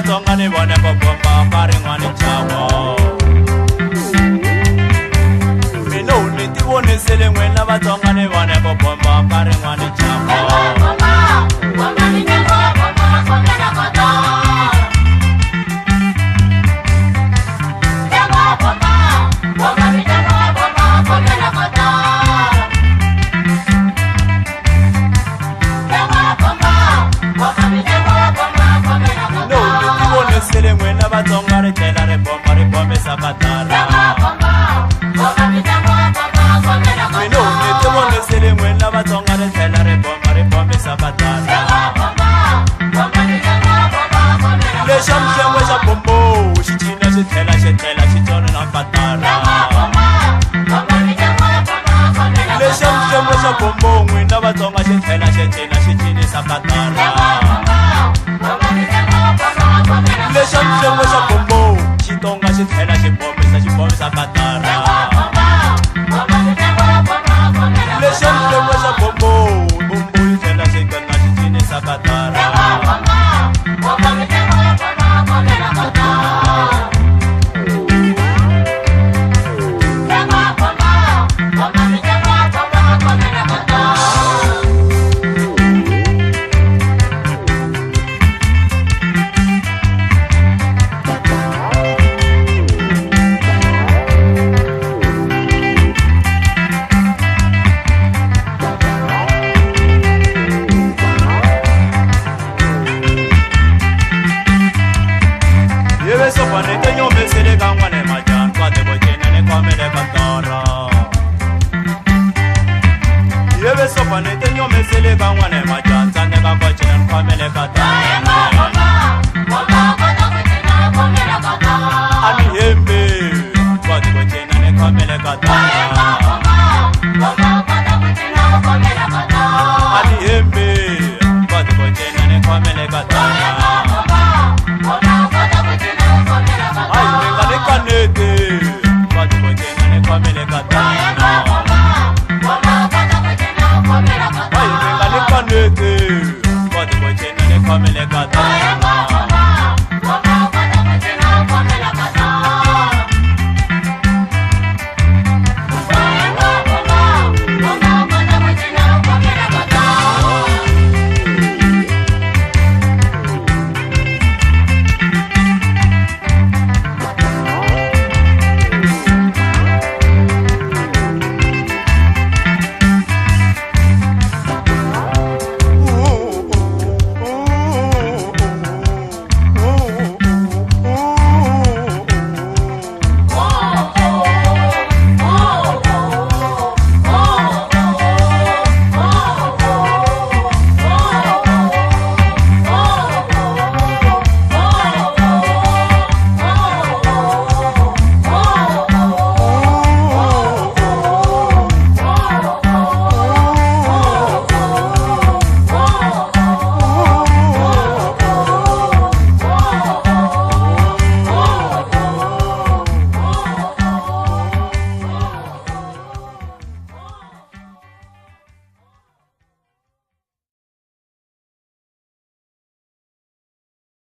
Vatsonga ni vone ku bomba ka rin'wani nxavo. Mina ni ti vonisile n'wina Vatsonga ni vone ku bomba ka rin'wani nxavo. N'wina Vatsonga ri tlhela ri bomba ri bombisa katara. Mina ni ti vonisile n'wina Vatsonga ri tlhela ri bomba ri bombisa katara. Lexa mihlengo xa bombo xi cina xi tlhela xi tlhela xi tsona na katara. Lexa mihlengo xa bombo n'wina Vatsonga xi tlhela xi cina xi cinisa katara. Lexa mihlengo xa bombo xi tonga xi tlhela xi bombisa xi bombisa katara. Lexa mihlengo xa bombo bombo yi tlhela xi ganga xi cinisa katara. Yebe sopa ne tenyo mesele ka ngwane majanza ne ka kwachina nkhomele ka tara.